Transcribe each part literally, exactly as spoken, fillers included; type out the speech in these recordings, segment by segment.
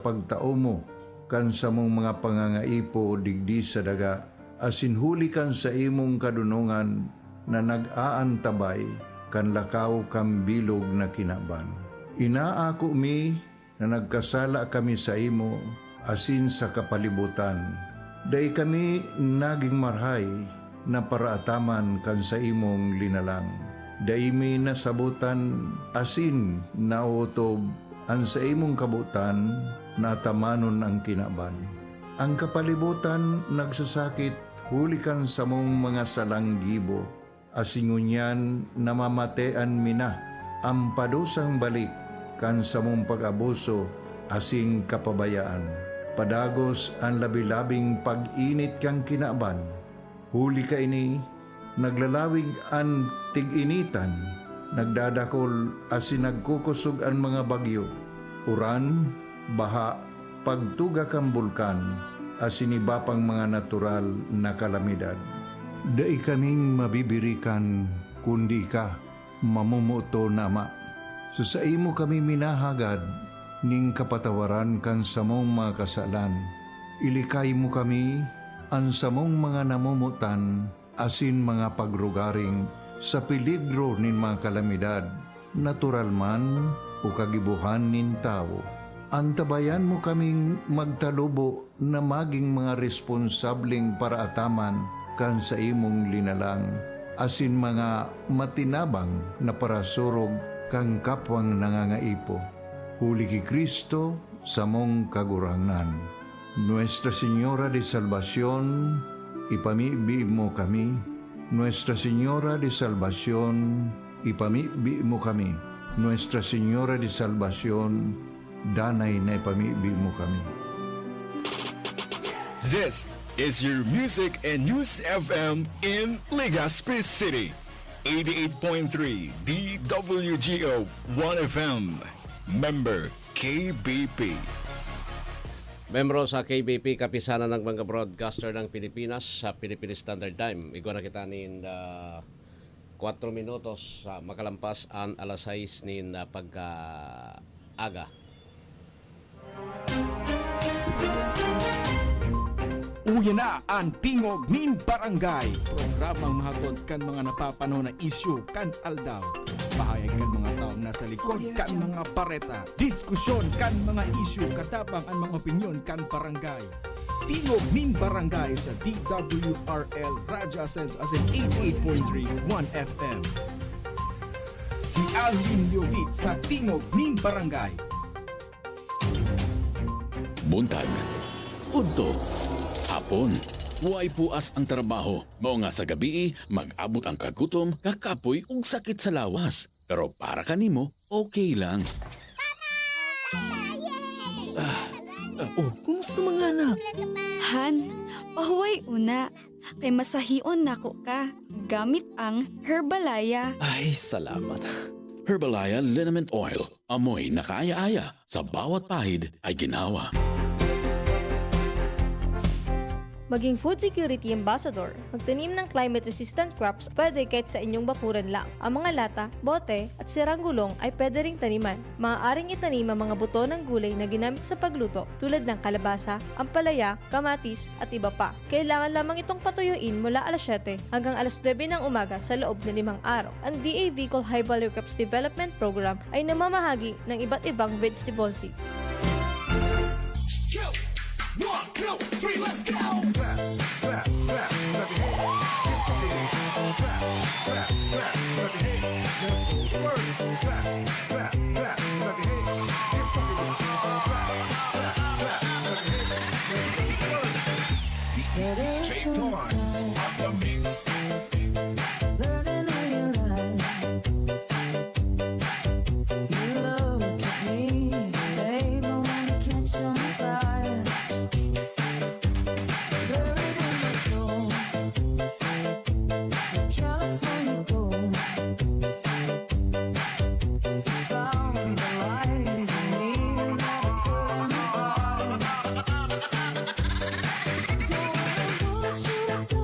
pagtao mo kan samong mga pangangaipo digdi sa daga, asin huli kan saimong kadonongan na nag-aantabay kan lakaw kan bilog na kinaban. Inaako mi na nagkasala kami saimo asin sa kapalibotan. Dai kami nagin marahay na paraataman kan saimong linalang. Dai mi nasabotan asin naotob an saimong kabotan na atamanon an kinaban. An kapalibotan nagsasakit huli kan samong mga salang gibo, asin ngunyan namamatean mi na an padusang balik kan samong pag-abuso asin kapabayaan. Padagos an labi-labing pag-init kan kinaban. Huli kaini, naglalawig an tig-initan, nagdadakol asin nagkukosog an mga bagyo, uran, baha, pagtuga kan bulkan, asin iba pang mga natural na kalamidad. Dai kaming mabibirikan, kundi ika, mamomoton na Ama. Sa saimo kami minahagad nin kapatawaran kan samong mga kasalan. Ilikay mo kami, an samong mga namomotan, asin mga pagrugaring sa peligro nin mga kalamidad, natural man o kagibohan nin tawo. Antabayan mo kaming magtalubo na magin mga responsableng paraataman kan saimong linalang, asin mga matinabang na parasurog kan kapwang nangangaipo. Huli ki Cristo, samong Kagurangnan. Nuestra Señora de Salvacion, ipamibi mo kami. Nuestra Señora de Salvacion, ipamibi mo kami. Nuestra Señora de Salvacion, danay na ipamibi mo kami. This is your Music and News F M in Legazpi City. Eighty-eight point three D W G O One F M. Member K B P. Membro sa K B P, Kapisanan ng mga Broadcaster ng Pilipinas, sa Philippine Standard Time. Igwa na kita nin, ah, kwatro minutos, ah, makalampas an alas sais nin, ah, pagkaaga. Uya na an Tingog nin Barangay, programang mahatod kan mga napapanahon na isyu kan aldaw. Pahayag kan mga taong nasa likod kan mga bareta. Diskusyon kan mga isyu, katabang an mga opinyon kan barangay. Tingog nin Barangay sa D W R L Radyo Ascenso asin eighty-eight point three One F M. Si Alvin Leovit sa Tingog nin Barangay. Buntag, udto, hapon, way puas ang trabaho. Mao nga sa gabii, mag-abot ang kagutom, kakapoy ug sakit sa lawas. Pero para kanimo, okay lang. Ah, ah, oh, kumusta mga anak? Han, pahuway una. Kay masahion nako ka gamit ang Herbalaya. Ay, salamat. Herbalaya Liniment Oil. Amoy na kaaya-aya, sa bawat pahid ay ginhawa. Maging food security ambassador. Magtanim ng climate-resistant crops, pwede kahit sa inyong bakuran lang. Ang mga lata, bote, at sirang gulong ay pwede ring taniman. Maaaring itanim ang mga buto ng gulay na ginamit sa pagluto, tulad ng kalabasa, ampalaya, kamatis, at iba pa. Kailangan lamang itong patuyuin mula alas siyete hanggang alas nuebe ng umaga sa loob na limang araw. Ang D A V Col High Value Crops Development Program ay namamahagi ng iba't ibang vegetable seed. Go! One, two, three, let's go! Clap, clap, clap, clap your hands. Keep fucking with it. Clap, clap, clap, clap your hands. Let's go to work. Clap, clap, clap, clap your hands. Keep fucking with it. Clap, clap, clap, clap your hands. Let's go to work. D J Torrance on the mix. Burning on your eyes. You look at me, babe, I wanna catch on fire. Buried in my soul, California gold. Found the light in me that I couldn't buy. So what you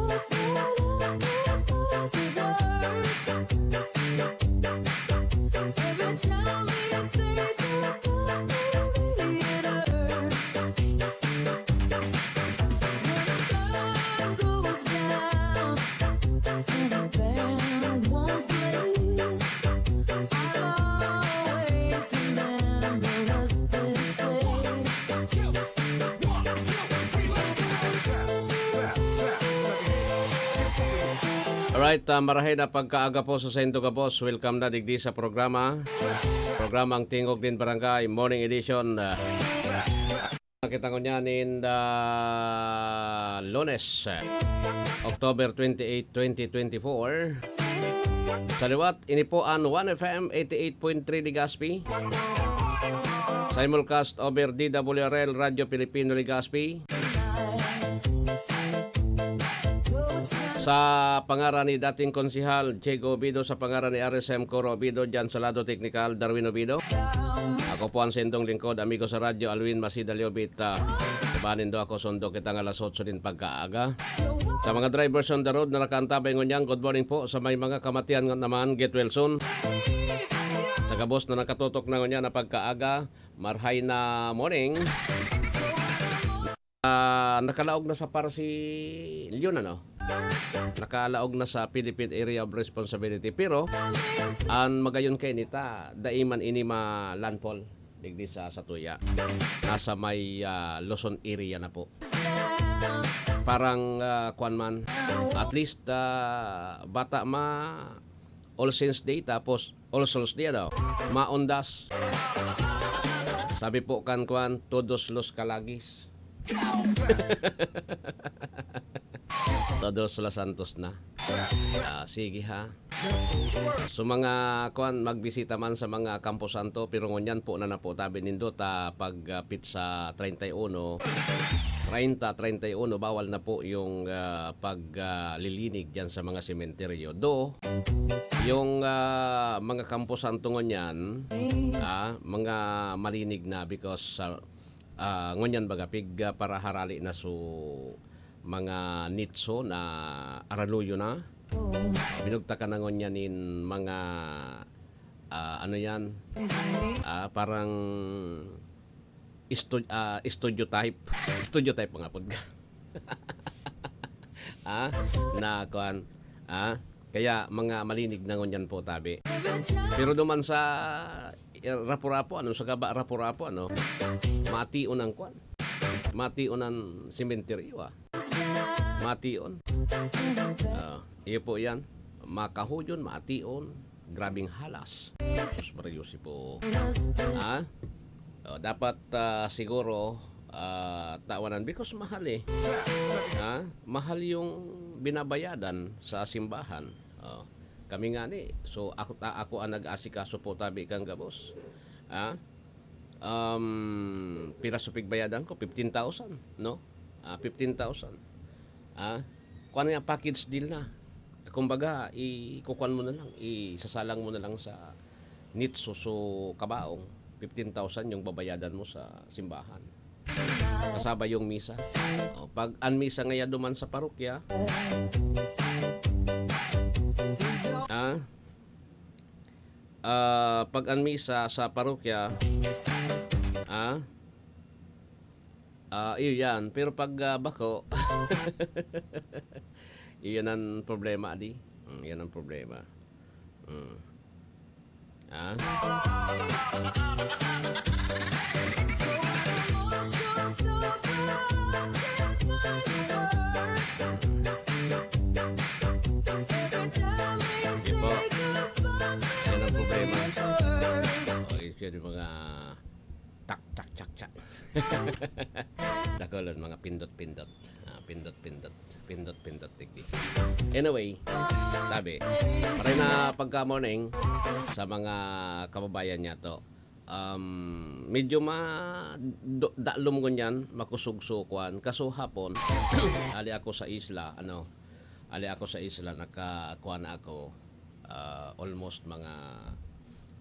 Alright, ah, marahay na pagkaaga po sa saindo gabos. Welcome na digdi sa programa. Programang Tingog nin Barangay, Morning Edition. Ah, kita ngunyan in the Lunes, October twenty-eight, twenty twenty-four. Sa liwat, ini po an One F M eighty-eight point three Legazpi. Simulcast over D W R L Radyo Pilipino Legazpi. Sa pangaran ni dating Konsehal Diego Obido, sa pangaran ni R S M Coro Obido, dyan sa lado teknikal, Darwin Obido. Ako po ang sendong lingkod, amigo sa radyo, Alwin Masida Liobit. Ah, iba nindo ako, sundo kita nga alas otso din pagkaaga. Sa mga drivers on the road na nakaantabay ngunyan, good morning po. Sa may mga kamatian nga naman, get well soon. Sa gabos na nakatutok na ngunyan na pagkaaga, marhay na morning. Ah, nakalaog na sa Parsi Leon, ano? Nakalaog na sa Philippine Area of Responsibility. Pero, an magayon kaini ta, dai man ini ma-landfall digdi sa satuya. Nasa may, ah, Luzon area na po. Parang, ah, kwan man. At least, ah, bata ma All Saints Day, tapos All Souls Day, ano? Maundas. Sabi po kan kwan, "Todos los kalagis." Todos los Santos na. Ah, sige ha. So, mga kwan, magbisita man sa mga kamposanto, pero ngunyan po na na po tabi nindo ta pag, ah, petsa treinta y uno, treinta, treinta y uno, bawal na po yung, ah, pag, ah, lilinig diyan sa mga sementeryo. Though, yung, ah, mga kamposanto ngunyan, ah, mga malinig na because, ah, ah, ngunyan baga pig, ah, paraharali na so mga nitso na aranuyo na. Binugtakan na ngunyan nin mga, ah, ano yan? Ah, parang estu-, ah, studio type. Studio type mga pod ka. Ah, na kuan. Ah, kaya mga malinig na ngunyan po tabi. Pero duman sa, eh, Rapu-Rapu, ano, sa Gaba Rapu-Rapu, ano, mation ang kuan. Mation ang sementeryo, ah. Mation. Ah, iyo po yan. Makahuyon, mation. Grabing halas. Jesus Maria Jose po. Ha? Oh, dapat, ah, siguro, ah, tawanan because mahal eh. Ha? Mahal yung binabayadan sa simbahan. Oh, kami nga ni, so ako, ta-, ako ang nag-asikaso po tabi kang gabos. Ha? Um, pira so pigbayadan ko? Fifteen thousand, no? Ah, fifteen thousand. Ah, kuwan nga, package deal na. Kumbaga, ikukuwan mo na lang, isasalang mo na lang sa nitso, so kabaong, fifteen thousand yung babayadan mo sa simbahan. Kasabay yung misa. O, pag an misa ngaya duman sa parokya, ah, ah, pag an misa sa parokya, ah, ah, iyo yan. Pero pag, ah, bako, iyan ang problema, di? Mm, yan ang problema. Mm. Ah? Di po. Yan ang problema. Okay, siya yung mga tak, tak, tak, tak. Dakulon, mga pindot-pindot. Ah, pindot-pindot. Pindot-pindot, digdi. Anyway, tabi, maray na pagka-morning sa mga kababayan niyato. Um, medyo ma-, do-, dalom ngunyan, makusog so kuwan. Kaso hapon, ali ako sa isla, ano, ali ako sa isla, nakakuha na ako, ah, almost mga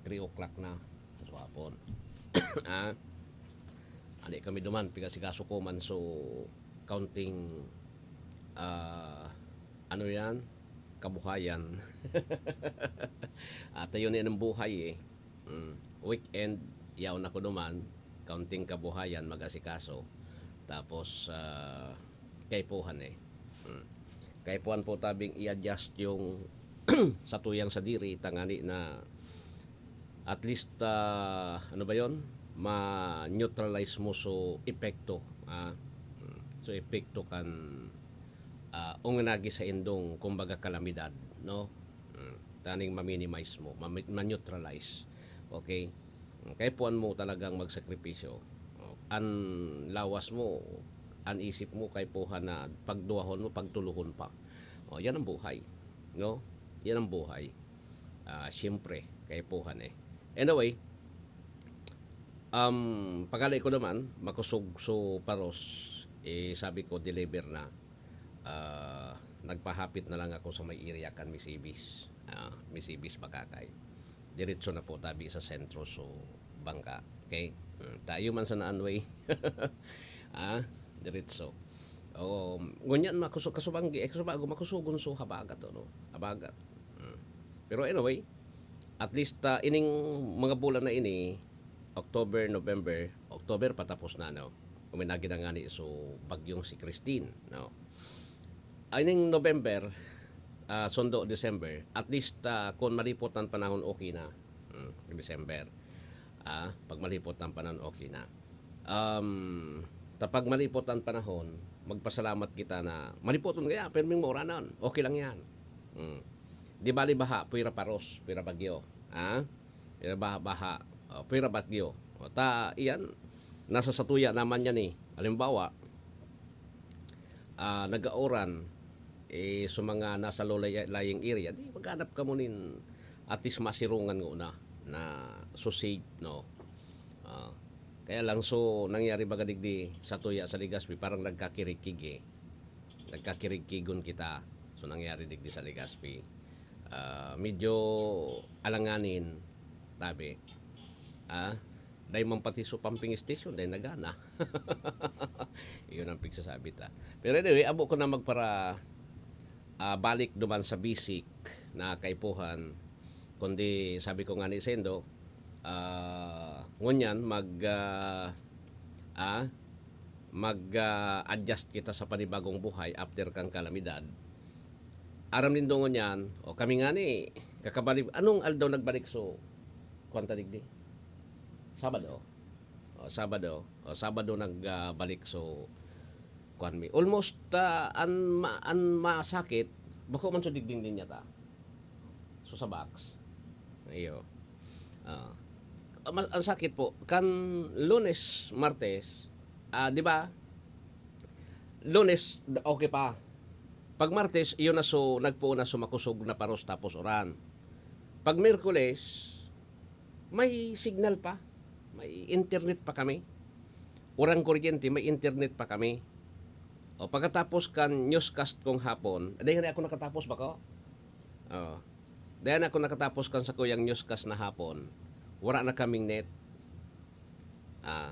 three o'clock na sa hapon. Ah, ali kami duman, pigasikaso ko man, so, counting, ah, ano yan? Kabuhayan. At ayun yan ang buhay eh. Mm. Weekend, yaon ako duman, counting kabuhayan, mag-asikaso. Tapos, ah, kaipuhan eh. Mm. Kaipuhan po tabing i-adjust yung sa tuyang sadiri, tangani na at least, ah, ano ba yon? Ma-neutralize mo so epekto, ah. Mm. So epekto kan, ah, unginagi sa indong, kumbaga, kalamidad, no? Mm, taning ma-minimize mo, ma-, ma-neutralize. Okay? Mm, kaipuhan mo talagang magsakripisyo. Oh, an lawas mo, an isip mo, kaipuhan na pagduwahon mo, pagtulohon pa. Oh, yan ang buhay, no? Yan ang buhay. Ah, siyempre, kaipuhan eh. Anyway, um, pagali ko naman, makusog so paros, eh, sabi ko, deliver na. Ah, nagpahapit na lang ako sa may area kan Misibis. Ah, Misibis, Bakakay. Diretso na po tabi sa sentro so bangka. Okay? Mm, tayo man sa naan way. Ah, diretso. O, ngunyan makusog, kasubanggi, eh, kasubago, makusugon so habagat, ano? Habagat. Mm. Pero anyway, at least, ah, ining mga bulan na ini, October, November, October patapos na, no? Uminagi na ngani so bagyong si Christine, no? Ining November, ah, sundo December, at least, ah, kung malipot ang panahon, okay na. Mm, December. Ah, pag malipot ang panahon, okay na. Um, ta pag malipot ang panahon, magpasalamat kita na malipoton kaya, pirming mauranan. Okay lang yan. Mm. Di bali baha, puwera paros, puwera bagyo. Ah? Puwera baha-baha, o, puwera bagyo. O, ta, iyan, nasa satuya naman yan eh. Halimbawa, ah, nag-auran, eh, sa mga nasa low-lying area, di maghanap kamo nin at least masirungan ngona na so safe, no? Ah, kaya lang, so, nangyari baga digdi sa tuya sa Legazpi, parang nagkakirikig eh. Nagkakirigkigon kita. So, nangyari digdi sa Legazpi. Ah, medyo alanganin, tabi. Ah, dai man pati so pumping station, dai nagana. Iyon ang pigsasabi ta. Pero anyway, abo ko na magpara, ah, balik duman sa basic na kaipuhan. Kundi sabi ko nga ni Sendo, ah, ngunyan mag, ah, ah, mag, ah, adjust kita sa panibagong buhay after kan kalamidad. Aram nindo ngunyan, o kami nga ni, kakabali, anong aldaw nagbalik so, kwan ta digdi? Sabado. O, Sabado. O, Sabado nag, ah, balik. So, kwan mi. Almost, ah, an ma-, an masakit, bako man so digding din yata. So, sa box. Iyo. Ah. Ang ma-, ang sakit po, kan Lunes, Martes, ah, di ba? Lunes, okay pa. Pag Martes, iyon na so, nagpuon na so makusog na paros tapos uran. Pag Miyerkules, may signal pa. May internet pa kami. Urang kuryente, may internet pa kami. O, pagkatapos kan newscast kong hapon, dai ngani ako nakatapos bako? O. Dai ngani ako nakatapos kan sakuyang newscast na hapon. Wara na kaming net. Ah.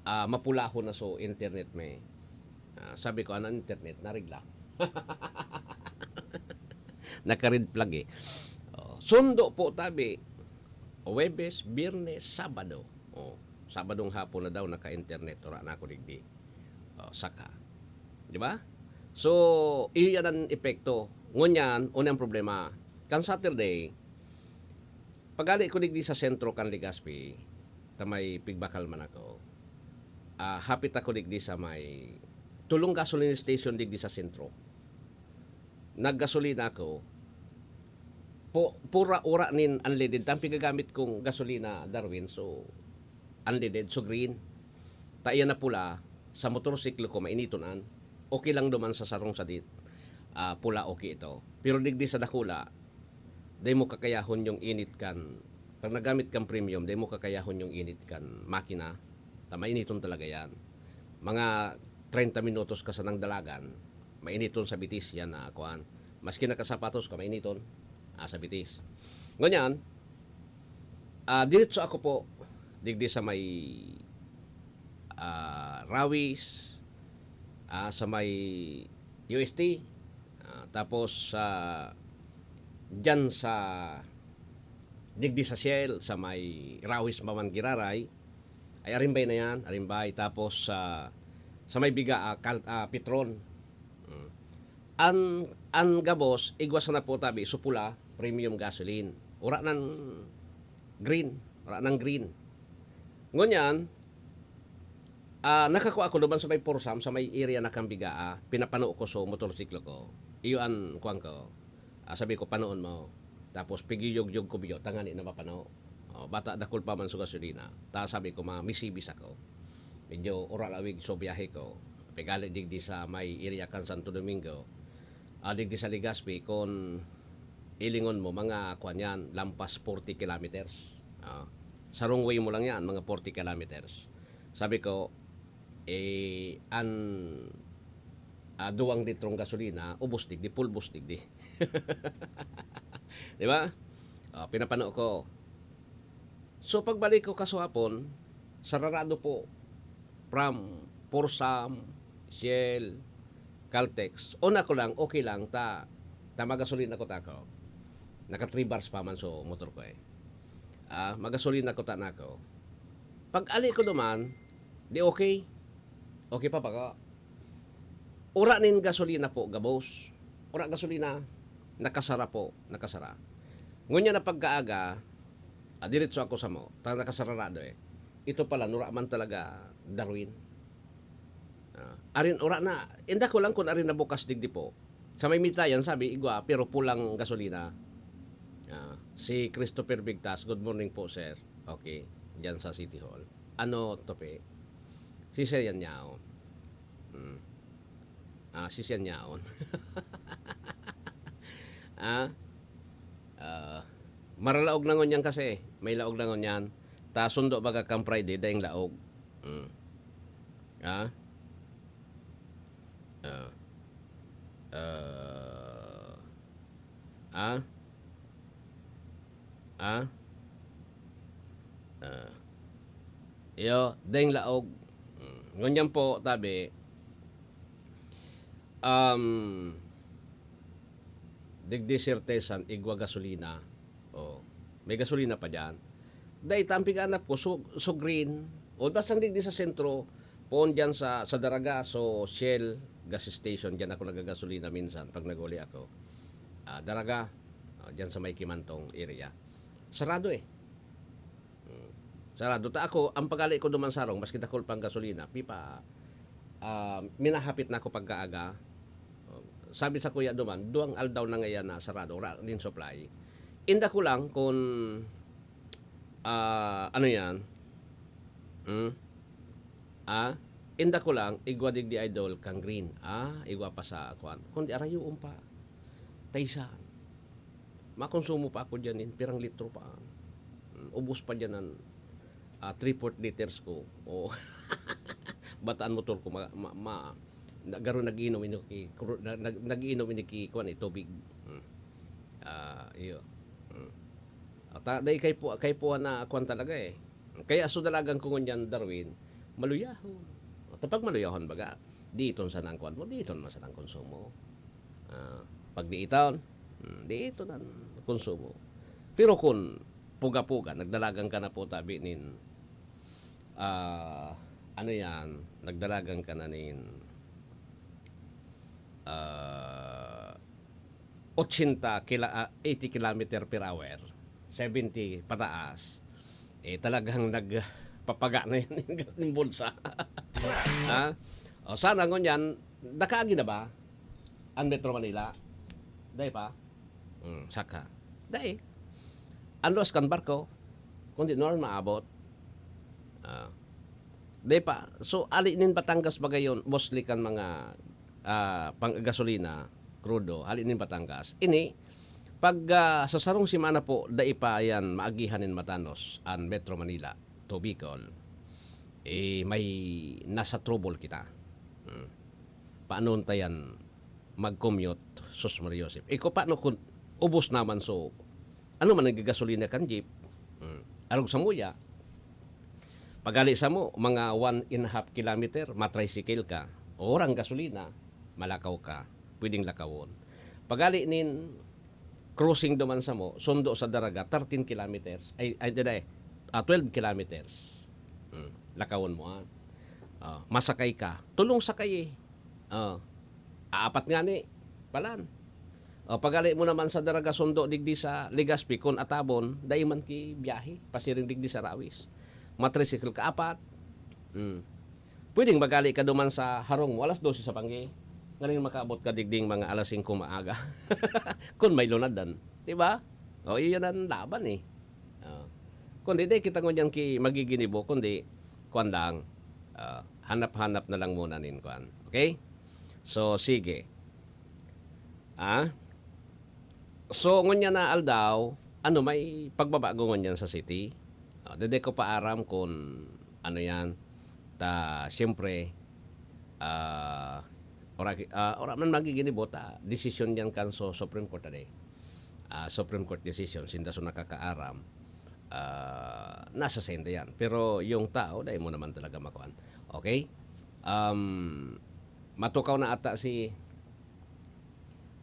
Ah, mapulahon na so internet mi. Ah, sabi ko, "Ano internet? Narigla." Naka-red flag eh. O, sundo po tabi. Huwebes, Biyernes, Sabado. O, Sabadong hapon na daw naka-internet, wara na ako digdi. O, saka. Di ba? So, iyan ang epekto. Ngunyan, una ang problema. Kan Saturday, pagali ko digdi sa sentro kan Legazpi, ta may pigbakal man ako. Ah, hapit ako digdi sa may tulong gasoline station digdi sa sentro. Naggasolina ako. Pu-, pura ura nin unleaded. Ang pigagamit kong gasolina, Darwin, so, unleaded, so green. Ta iyan na pula, sa motorsiklo ko, mainiton an. Okay lang duman sa sarong sadit, ah, pula, okay ito. Pero digdi sa dakula, dai mo kakayahon yung init kan, pag nagamit kang premium, dai mo kakayahon yung init kan makina. Ta mainiton talaga yan. Mga treinta minutos ka sanang dalagan, mainiton sa bitis yan na kuan. Maski nakasapatos ka, mainiton, ah, sa bitis. Ngunyan, ah, diretso ako po, digdi sa may, ah, Rawis, ah, sa may U S T, ah, tapos sa, diyan sa, digdi sa Shell, sa may Rawis, Maman, Giraray, ay arimbay na yan, arimbay. Tapos sa, sa may biga, ah, kal-, ah, Petron. Mm. An, an gabos, igwa sana po tabi, so pula, premium gasoline. Wara nang green, wara nang green. Ngunyan, Ah, nakakua ako duman sa may Porsam, sa may area na Kambigaa, pinapano ko so motorsiklo ko. Iyo an kuwan ko. Ah, sabi ko, "Panoon mo." Tapos pigiyog-yog ko biyo, tangani na mapano. Oh, bata dakul pa man so gasolina. Ta sabi ko, "Mamisibis ako." Medyo ura lawig so biyahe ko. Pigali digdi sa may area kan Santo Domingo. Ah, digdi sa Legazpi, kung ilingon mo, mga kuwan yan, lampas forty kilometers. Ah, sa wrong way mo lang yan, mga forty kilometers. Sabi ko, eh, an, ah, duwang litrong gasolina, ubos digdi, pulbos digdi. Di ba? Ah, pinapano ko. So, pagbalik ko kaswapon, sararado po from Porsam, Shell, Caltex. Una ko lang, okay lang, ta, ta magasolina ko tako. Naka three bars pa man so motor ko eh. Ah, magasolina ko ta nako. Pag ali ko duman, di okay. Okay pa baka. Ura nin gasolina po, gabos. Ura gasolina, nakasara po, nakasara. Ngunyan na pagkaaga, ah, diretso ako sa mo. Ta nakasarado eh. Ito pala, nura man talaga, Darwin. Ah, arin, ura na, inda ko lang kung arin na bukas digdi po. Sa may mitayan, sabi, igwa, pero pulang gasolina. Ah, si Christopher Bigtas, "Good morning po, sir." Okay, dyan sa City Hall. Ano, tope? Si Sir Yan Yaon. Hmm. Ah, si Sir Yan Yaon. Ah, ah, maralaog na ngunyan kasi. May laog na ngunyan. Ta sundo baga kang Friday, daing laog. Hmm. Ah? Ah. Ah. Ah? Ah? Ah. Iyo, daing laog. Hmm. Ngunyan po, tabi, um, digdi certeza, igwa gasolina. Oh, may gasolina pa diyan. Dai, tampig anap ko, so, so green. O, basta digdi sa sentro, poon diyan sa, sa Daraga, so Shell gas station, diyan ako nagagasolina minsan pag nag-uli ako. Ah, Daraga, ah, diyan sa may Kimantong area. Sarado eh. Hmm. Sarado. Ta ako, ang pagali ko duman sarong, maski dakul pang gasolina, pipa, ah, minahapit na ako pagkaaga. Oh, sabi sa kuya duman, duwang aldaw na ngayan na sarado, wala nin supply. Inda ko lang kung, ah, ano yan? Hmm? Ah? Inda ko lang, igwa digdi idol kang green. Ah, igwa pa sa kwan. Kundi arayoon pa. Taysan. Makonsumo pa ako diyan nin pirang litro pa. Hmm, ubos pa diyan an, ah, three-fourth liters ko. O, bataan motor ko, ma-, ma-, ma-, na-, garo nag-iinom ini ki-, kru-, na-, nag-, nag-iinom ini ki, kuwan, eh, tubig. Hmm. Ah, iyo. Hmm. At, ah, dai kay pu-, kay puhan na kuwan talaga, eh. Kaya so dalagan ko ngunyan, Darwin, maluyahon. At pag maluyahon, baga, diiton sana ang kuwan mo, diiton man sana ang konsumo. Ah, pag diiton, hmm, diiton ang konsumo. Pero kun puga-puga, nagdalagan ka na po tabi nin, ah, ano yan, nagdalagan ka na nin, ah, ochenta kila-, ah, eighty kilometer per hour, seventy pataas, eh, talagang nagpapaga na yan yung bulsa. Ha? O, sana ngunyan, nakaagi na ba ang Metro Manila? Dai pa? Hmm, saka. Dai. Ang luwas kan barko, kundi nuaron maabot. Ah. Dai pa. So, ali nin Batangas ba gayon, mostly kan mga, ah, pang gasolina, krudo, ali nin Batangas. Ini, pag, ah, sa sarong semana po, dai pa yan maagihan nin matanos an Metro Manila to Bicol. Eh, may nasa trouble kita. Hmm. Paano ta yan mag-commute, sus, Maria Joseph. Ikaw, paano kung ubos naman, so, ano man, nagagasolina kan jeep? Hmm. Arog sa muya, pagali sa mo, mga one and a half kilometer, matricycle ka. Orang gasolina, malakaw ka. Pwedeng lakawon. Pagali nin crossing duman sa mo, sundo sa Daraga, thirteen kilometers. Ay, ay, di, di. Ah, twelve kilometers. Hmm. Lakawon mo, ah. Ah, masakay ka. Tulong sakay, eh. Ah, apat nga ni, palan. O, pagali mo naman sa Daraga sundo digdi sa Legazpi, kun atabon, dai man ki biyahe, pasiring digdi sa Rawis. Matricycle ka, apat. Hmm. Pwedeng maghale ka duman sa harong mo, alas dose sa panggi. Nganing makaabot ka digding mga alas singko maaga. Kun may lunadan, di ba? O, iyan ang laban, eh. Ah. Kundi di kita ngunyan ki magiginibo, kundi kwan lang, ah, hanap-hanap na lang muna nin kwan. Okay? So, sige. Ah? So, ngunyan na aldaw, ano, may pagbabago ngunyan sa city? Ah, dede ko pa aram kun ano yan. Ta, siyempre, ah, ora ki-, ah, ora man magiginibo ta, desisyon yan kan so Supreme Court, ade. Ah, Supreme Court decision, sinda so nakakaaram, ah, nasa senda yan. Pero yung tao, dai mo naman talaga makuan. Okay? Um, matukaw na ata si,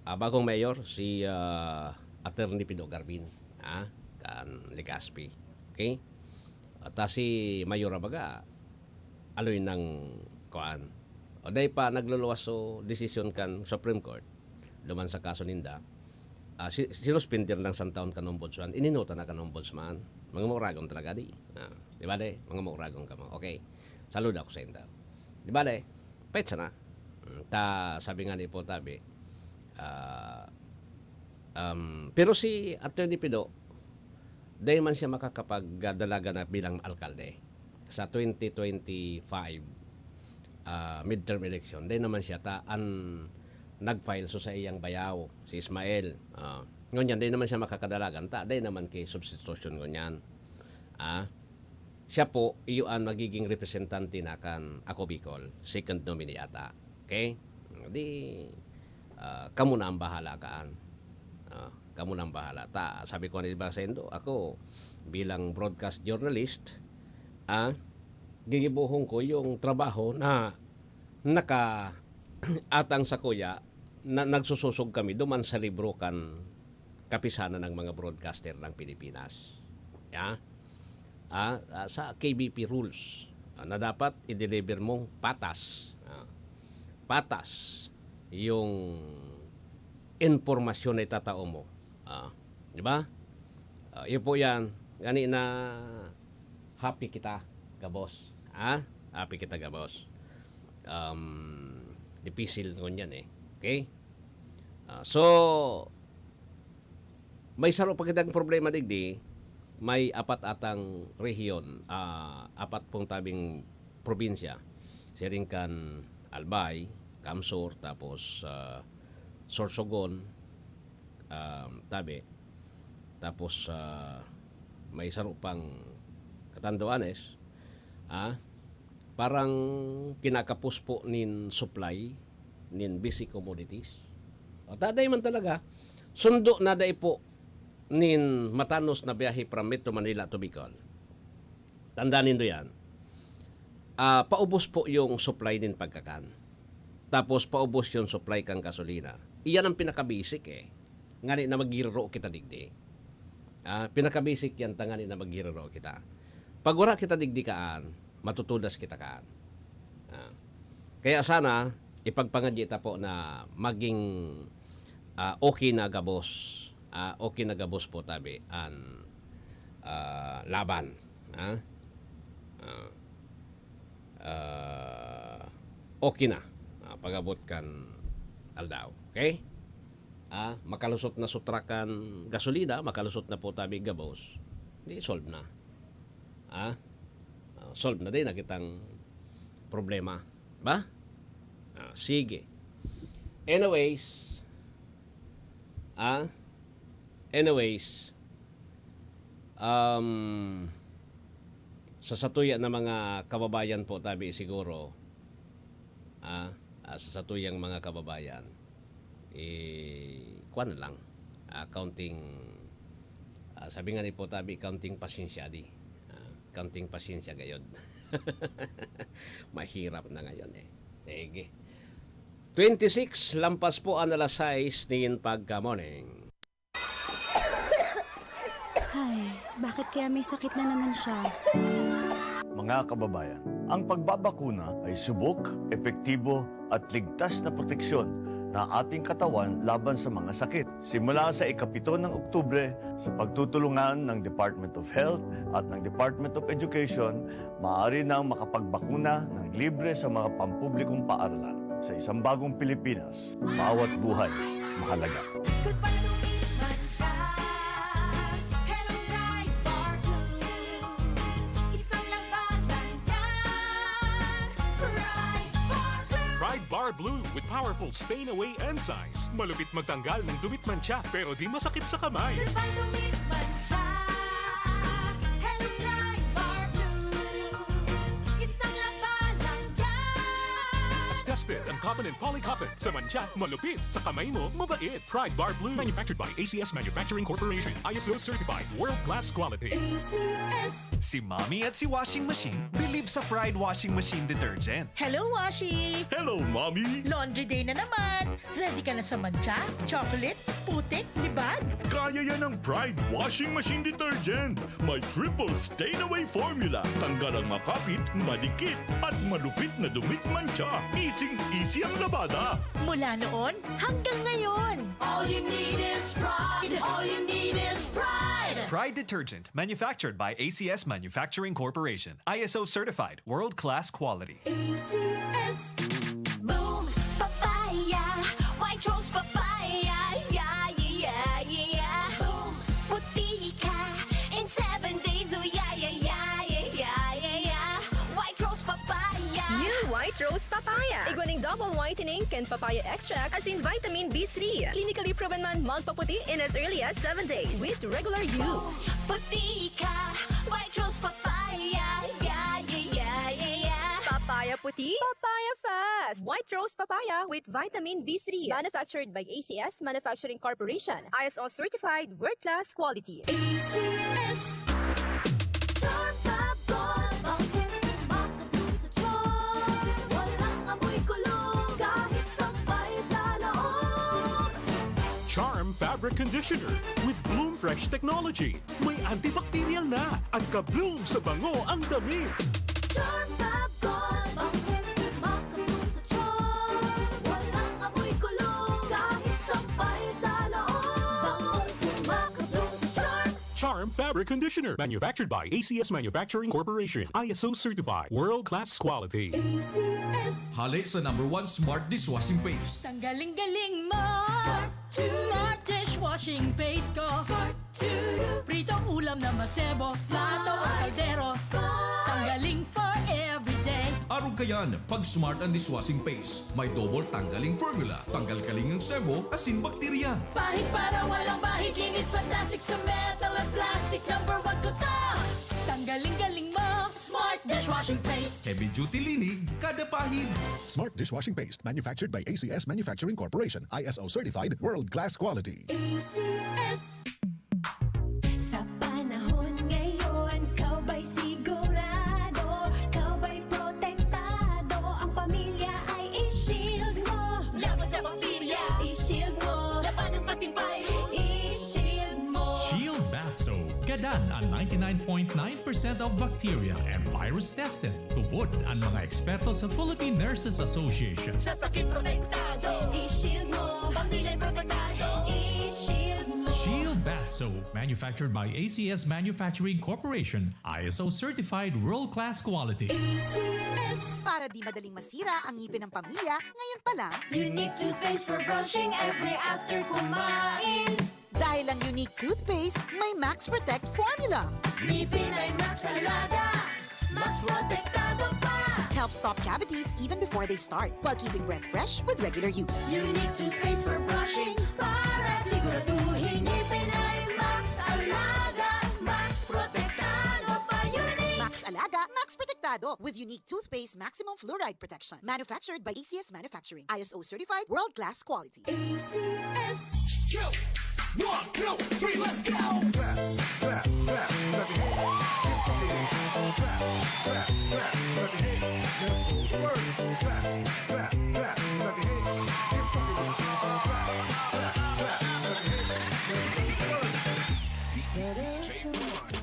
ah, bagong mayor, si, ah, Attorney Pido Garbin, ah, kan Legazpi. Okay? At, ah, si Mayor, baga, aloy nang kuan. O dai pa nagluluwas so desisyon kan Supreme Court duman sa kaso ninda. Ah, si, sinuspender nang santahon kan ombudsman, ininuta na kan ombudsman. Mga mauragon talaga, di? Ah, di ba, de? Mga mauragon kamo. Okay. Saludo ako sa inda. Di ba, de? Petsa na. Mm, ta, sabi nga ni Paul Tabi, ah, um, pero si Attorney Pido, dai man siya makakapagdalagan na bilang alkalde sa twenty twenty-five, ah, midterm election. Dai naman siya ta an nag-file so sa iyang bayaw, si Ismael. Ah, ngunyan, dai naman siya makakadalagan ta, dai naman ki substitution ngunyan. Ah, siya po, iyo an magiging representante na kan Ako Bicol, second nominee ata. Okay? Di, ah, kamo na ang bahala kaan. Ah, kamo na ang bahala. Ta, sabi ko nga, di ba, sa indo, ako, bilang broadcast journalist, ah, gigibohon ko yung trabaho na naka-, atang sa kuya, na nagsusosog kami duman sa libro kan kapisanan ng mga broadcaster ng Pilipinas. Ya? Ah, ah, sa K B P rules, ah, na dapat i-deliver mong patas. Ah, patas yung impormasyon na itatao mo. Ah, di ba? Ah, yun po yan. Gani na happy kita, gabos. Ha? Happy kita, gabos. Um, dipisil ngunyan eh. Okay? Ah, so, may saro pa kitang problema digdi, may apat atang rehiyon, ah, apat pong tabing probinsya. Siring kan Albay, Kamsur, tapos, ah, Sorsogon, um, tabi. Tapos, ah, may saro pang Catanduanes, ah, parang kinakapos po nin supply nin basic commodities. O, taday man talaga, sundo na dai po nin matanos na biyahe from Metro Manila to Bicol. Tandaan nindo yan. Ah, paubos po yung supply nin pagkakan. Tapos paubos yung supply kang gasolina. Iyan ang pinaka-basic eh. Ngani na maghiriro kita digdi. Ah, pinaka-basic yan, tangani na maghiriro kita. Pag wala kita digdi kaan, matutudas kita kaan. Ah. Kaya sana, ipagpangadyi ta po na maging, ah, okay na gabos. Ah, okay na gabos po tabi an, ah, laban. Ah? Ah. Ah, okay na. Ah, pag-abot kan aldaw. Okay? Ah, makalusot na sutrakan gasolina, makalusot na po tabi gabos. Di solve na. Ah? Ah, solve na din na kitang problema. Ba? Ah, sige. Anyways, ah, anyways, um, sa satuya na mga kababayan po tabi siguro, ah, ah, sa satuyang mga kababayan, eh, kuwan na lang, ah, counting, ah, sabi nga ni po tabi, counting pasensya di. Ah, counting pasensya gayod. Mahirap na ngayon eh. Sige. Twenty-six, lampas po ang alas sais nin pagka-morning. Ay, bakit kaya may sakit na naman siya? Mga kababayan, ang pagbabakuna ay subok, epektibo at ligtas na proteksyon na ating katawan laban sa mga sakit. Simula sa ikapito ng Oktubre, sa pagtutulungan ng Department of Health at ng Department of Education, maaari nang makapagbakuna ng libre sa mga pampublikong paaralan. Sa isang bagong Pilipinas, bawat buhay mahalaga. Goodbye to Meat Mancha. Hello, Pride Bar Blue. Isang labanan yan. Pride Bar Blue. Pride Bar Blue with powerful stain away enzymes. Malupit magtanggal ng dumi at mantsa, pero di masakit sa kamay. Goodbye to Meat Mancha. Hello, Pride Bar Blue. Isang labanan yan. Tested ang cotton and polycotton. Sa mantsa, malupit. Sa kamay mo, mabait. Pride Bar Blue. Manufactured by A C S Manufacturing Corporation. I S O certified. World class quality. A C S. Si Mommy at si Washing Machine believe sa Pride Washing Machine Detergent. Hello, Washi! Hello, Mommy! Laundry day na naman! Ready ka na sa mantsa, chocolate, putik, libag? Kaya yan ng Pride Washing Machine Detergent! May triple stain away formula. Tanggal ang makapit, madikit, at malupit na dumi at mantsa. Easing-easy ang labada. Mula noon hanggang ngayon. All you need is Pride. All you need is Pride. Pride Detergent, manufactured by A C S Manufacturing Corporation. I S O certified, world-class quality. A C S. Boom! Papaya! White Rose Papaya! Yeah, yeah, yeah, yeah, yeah! Boom! Puti ka in seven days! Oh, yeah, yeah, yeah, yeah, yeah, yeah, yeah! White Rose Papaya! New White Rose Papaya. Igwa ning double whitening kan papaya extract, asin vitamin B three. Clinically proven man magpaputi in as early as seven days with regular use. Puti ka, White Rose Papaya, yeah, yeah, yeah, yeah, yeah. Papaya puti, papaya fast. White Rose Papaya with vitamin B three. Manufactured by A C S Manufacturing Corporation. I S O certified, world-class quality. A C S. Charm Fab Gold, bangkit, kumakabloom sa charm. Walang amoy kulog, kahit sampay sa loob. Charm Fabric Conditioner with Bloom Fresh Technology. May antibacterial na at ka-bloom sa bango ang damit. Charm Fab Gold, bangkit, kumakabloom sa charm. Walang amoy kulog, kahit sampay sa loob. Bangong kumakabloom sa charm. Charm Fabric Conditioner, manufactured by A C S Manufacturing Corporation, I S O certified, world-class quality. A C S. Hale sa number one smart dishwashing paste. Tanggaling-galing mo! Smart to. Smart dishwashing paste ko. Smart to. Pritong ulam na masebo, plato o kaldero. Smart. Tanggaling for everyday. Arog kayan, pag Smart ang dishwashing paste. May double tanggaling formula. Tanggal kaling ang sebo, asin bakterya. Pahid para walang bahid, linis fantastic sa metal at plastic. Number one ko to. Tanggaling-galing mo, Smart dishwashing paste. Heavy duty linig, kada pahid. Smart dishwashing paste, manufactured by A C S Manufacturing Corporation, I S O certified, world class quality. A C S. Sa panahon ngayon, ikaw ba'y sigurado? Ikaw ba'y protektado? Ang pamilya ay i-shield mo. Laban sa bakterya. I-shield mo. Laban ng pati virus. I-shield mo. Shield Bath Soap. Gadan ang ninety-nine point nine percent of bacteria and virus tested. Tubod ang mga eksperto sa Philippine Nurses Association. Sa sakit protektado. I-shield mo. Pamilya protektado. I-shield mo. Shield Bath Soap, manufactured by A C S Manufacturing Corporation, I S O certified world-class quality. A C S. Para di madaling masira ang ngipin ng pamilya, ngayon pa lang. Unique toothpaste for brushing every after kumain. Dahil ang Unique Toothpaste may Max Protect Formula. Ngipin ay Max Alaga, Max Protektado pa. Helps stop cavities even before they start, while keeping breath fresh with regular use. Unique Toothpaste for brushing, para siguraduhin ngipin ay Max Alaga, Max Protektado pa. Unique! Max Alaga, Max Protektado with Unique Toothpaste Maximum Fluoride Protection. Manufactured by A C S Manufacturing. I S O certified, world-class quality. A C S. Go! One, two, three, let's go! Clap, clap, clap, clap your hands. Keep fucking with it. Clap, clap, clap, clap your hands. Let's go to work. Clap, clap, clap, clap your hands. Keep fucking with it. Clap, clap, clap, clap your hands. Let's go to work.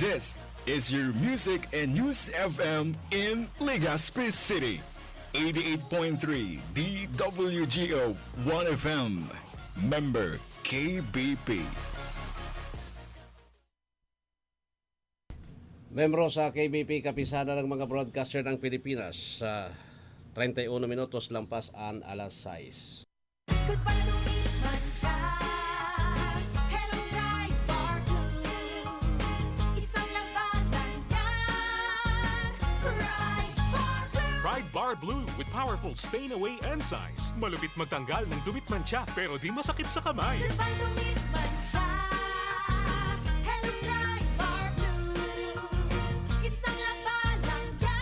This is your Music and News F M in Legazpi City. eighty-eight point three D W G O One F M. Member K B P. Membro sa K B P, Kapisanan ng mga Broadcaster ng Pilipinas, sa treinta y uno minutos lampas an alas sais. Goodbye to meat mancha. Hello, Pride Bar Blue. Isang labanan yan. Pride Bar Blue. Pride Bar Blue with powerful stain away enzymes. Malupit magtanggal ng dumi at mancha, pero di masakit sa kamay. Goodbye to meat mancha. Hello, Pride Bar Blue. Isang labanan yan.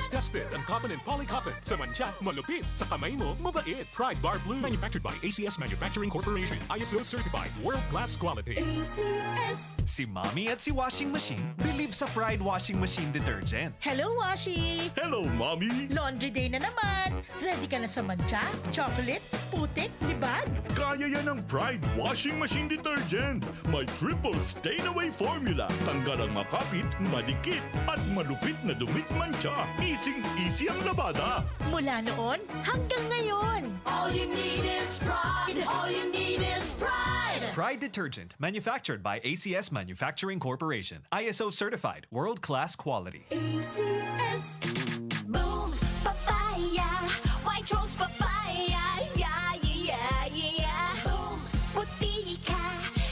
Tested ang cotton and polycotton. Sa mancha, malupit. Sa kamay mo, mabait. Pride Bar Blue. Manufactured by A C S Manufacturing Corporation. I S O certified. World class quality. A C S. Si Mommy at si Washing Machine believe sa Pride Washing Machine Detergent. Hello, Washi! Hello, Mommy! Laundry day na naman! Ready ka na sa mancha, chocolate, putik, libag? Kaya yan ng Pride Washing Machine Detergent. May triple stain away formula. Tanggal ang makapit, madikit, at malupit na dumi at mancha. Easy-easy ang labada. Mula noon hanggang ngayon. All you need is Pride. All you need is Pride. Pride Detergent, manufactured by A C S Manufacturing Corporation. I S O certified, world-class quality. A C S. Boom Papaya, White Rose Papaya, yeah, yeah, yeah, yeah, yeah. Boom, puti ka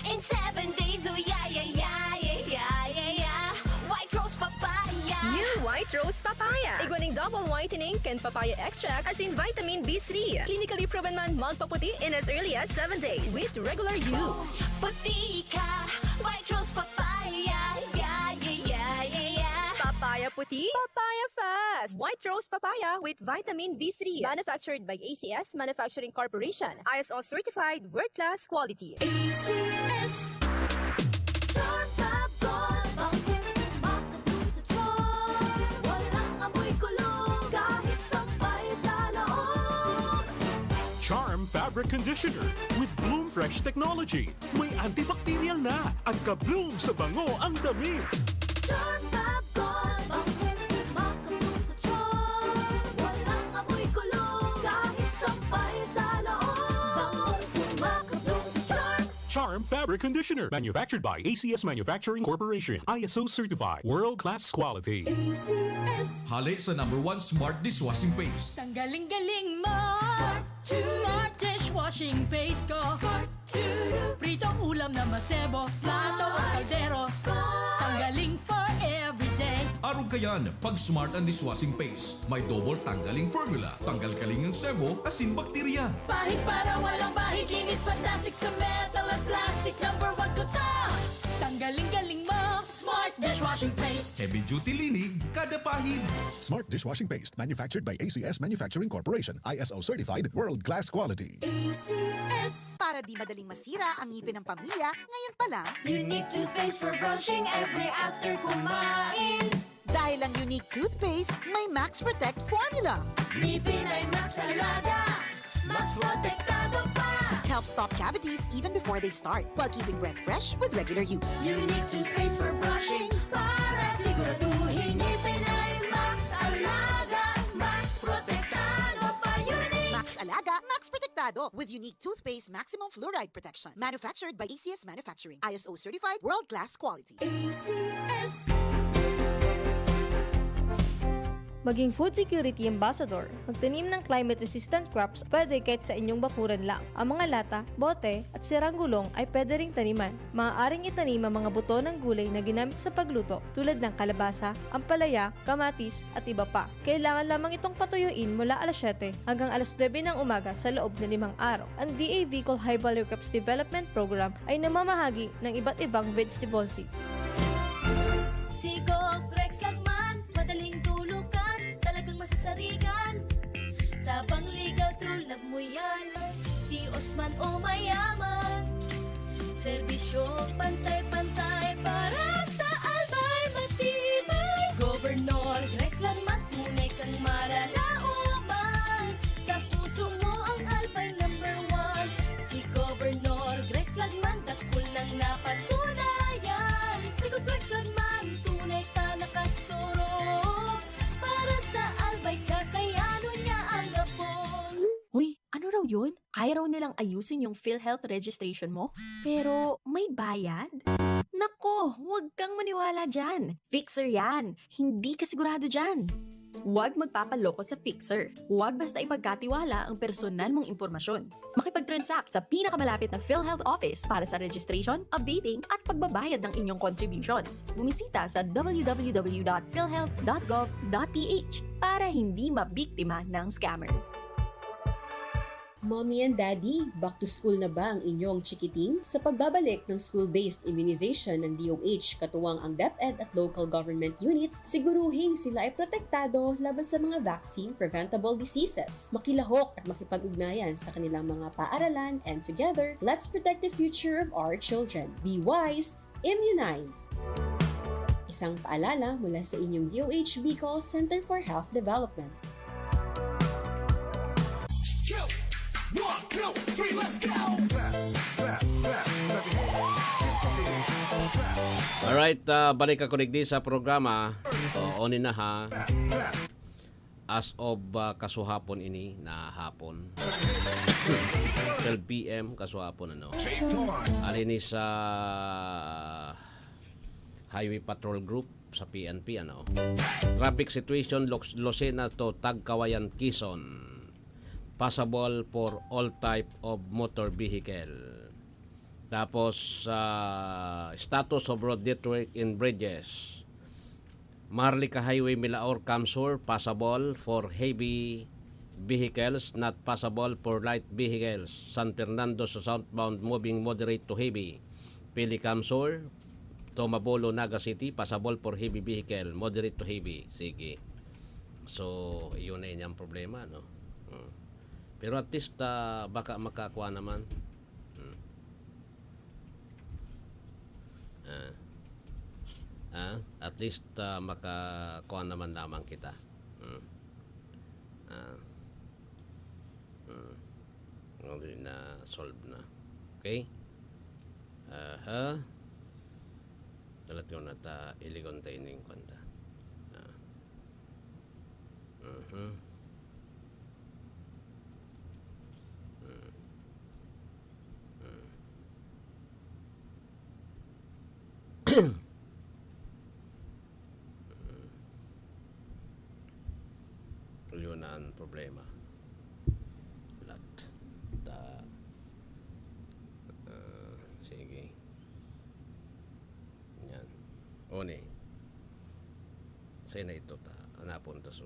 in seven days, oh, yeah, yeah, yeah, yeah, yeah, yeah, yeah. White Rose Papaya. New White Rose Papaya. Igwa nin double whitening kan papaya extract asin vitamin B three. Clinically proven man magpaputi in as early as seven days with regular use. Puti ka, White Rose Papaya, yeah, yeah, yeah, yeah, yeah. Papaya puti, papaya fast. White Rose Papaya with vitamin B three. Manufactured by A C S Manufacturing Corporation. I S O certified, world-class quality. A C S. Charm Fab Gold, bangkong kumakabloom sa charm. Walang amoy kulog, kahit sampay sa loob. Charm Fabric Conditioner with Bloom Fresh Technology. May antibacterial na. Ang ka-bloom sa bango ang damit. Charm Fab Gold, bangkong kumakabloom sa charm. Walang amoy kulog, kahit sampay sa loob. Bangkong kumakabloom sa charm. Charm Fabric Conditioner. Manufactured by A C S Manufacturing Corporation. I S O certified. World-class quality. A C S. Hale sa number one smart dishwashing paste. Tanggaling-galing mo. Smart Smart dishwashing paste ko. Smart Pritong ulam na masebo, plato o kaldero. Smart. Tanggaling for everyday. Arog kayan, pag Smart ang dishwashing paste. May double tanggaling formula. Tanggal kaling ang sebo, asin bakterya. Pahid para walang bahid, linis fantastic sa metal at plastic. Number one ko to. Tanggaling-galing mo, Smart dishwashing paste. Heavy duty linig, kada pahid. Smart dishwashing paste, manufactured by A C S Manufacturing Corporation, I S O certified, world class quality. A C S. Para di madaling masira ang ngipin ng pamilya, ngayon pa lang. Unique toothpaste for brushing every after kumain. Dahil ang Unique toothpaste may Max Protect formula. Ngipin ay Max Alaga, Max Protektado pa. Help stop cavities even before they start, while keeping breath fresh with regular use. Unique toothpaste for brushing para siguraduhin ngipin ay Max Alaga, Max Protektado pa. Unique. Max Alaga, Max Protektado with Unique toothpaste, maximum fluoride protection. Manufactured by A C S Manufacturing. I S O certified, world class quality. A C S. Maging food security ambassador. Magtanim ng climate-resistant crops pwede kahit sa inyong bakuran lang. Ang mga lata, bote, at sirang gulong ay pwede ring taniman. Maaaring itanim ang mga buto ng gulay na ginamit sa pagluto, tulad ng kalabasa, ampalaya, kamatis, at iba pa. Kailangan lamang itong patuyuin mula alas siyete hanggang alas nuebe ng umaga sa loob ng limang araw. Ang D A V Colhaibalero Crops Development Program ay namamahagi ng iba't ibang vegetable seed. Si Gov Rex Lagman, madaling tulukan, talagang masasarigan. Tabang, legal, true love mo yan. Tios man o mayaman, serbisyo pantay-pantay para sa Albay matibay. Governor Rex Lagman, tunay kang mananaoman. Sa puso mo ang Albay number one. Si Governor Rex Lagman, dakul nang napatunayan. Si Gov Rex Lagman, tunay Yun, kaya raw nilang ayusin yung PhilHealth registration mo, pero may bayad? Nako, huwag kang maniwala dyan. Fixer yan. Hindi ka sigurado dyan. Huwag magpapaloko sa Fixer. Huwag basta ipagkatiwala ang personal mong impormasyon. Makipag-transact sa pinakamalapit na PhilHealth office para sa registration, updating, at pagbabayad ng inyong contributions. Bumisita sa w w w dot philhealth dot gov dot p h para hindi mabiktima ng scammer. Mommy and Daddy, back to school na ba ang inyong chikiting? Sa pagbabalik ng school-based immunization ng D O H, katuwang ang DepEd at local government units, siguruhing sila ay protektado laban sa mga vaccine-preventable diseases. Makilahok at makipag-ugnayan sa kanilang mga paaralan, and together, let's protect the future of our children. Be wise, immunize! Isang paalala mula sa inyong D O H Bicol Center for Health Development. Alright, ah, balik ako digdi sa programa. Oo, ni na ha. As of ah, kasuhapon ini na hapon. Twelve p m kasuhapon, ano. Ari ni sa Highway Patrol Group sa P N P, ano. Traffic situation, Loc- Lucena to Tagkawayan, Quezon. Passable for all type of motor vehicle. Tapos, ah, status of road network in bridges. Maharlika Highway, Milaor, Camsur, passable for heavy vehicles, not passable for light vehicles. San Fernando sa southbound, moving moderate to heavy. Pili, Camsur, to Mabolo, Naga City, passable for heavy vehicle, moderate to heavy. Sige. So, yun na yun yung problema, no? Hmm. Pero at least, ah, baka makakuha naman. Hmm. Ah. Ah, at least, ah, makakuha naman lamang kita. Hmm. Ah. Hmm. Hindi na solve na. Okay? Aha. Dalat ko na ta, iligon ta ining kwanta. Ah. Mhm. Mm. Mm. Mm. Yun na ang problema. Lat. Ta. Ah, sige. Yan. Oni. Say na ito ta. Anapon ta so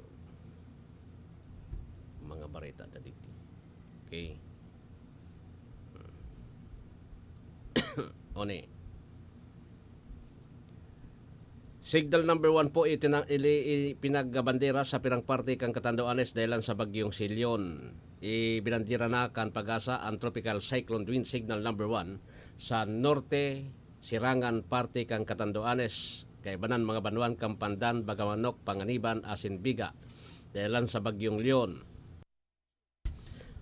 mga barita ta digdi. Okay. Oni. Signal number one po itina- ili- i- pinagbandera sa pirang parte kan Catanduanes dahilan sa Bagyong Silion. Ibinandera na kan Pag-asa ang Tropical Cyclone Wind Signal number one sa norte, sirangan parte kan Catanduanes, kaibanan mga banwaan kan Pandan, Bagamanok, Panganiban asin Biga, dahilan sa Bagyong Leon.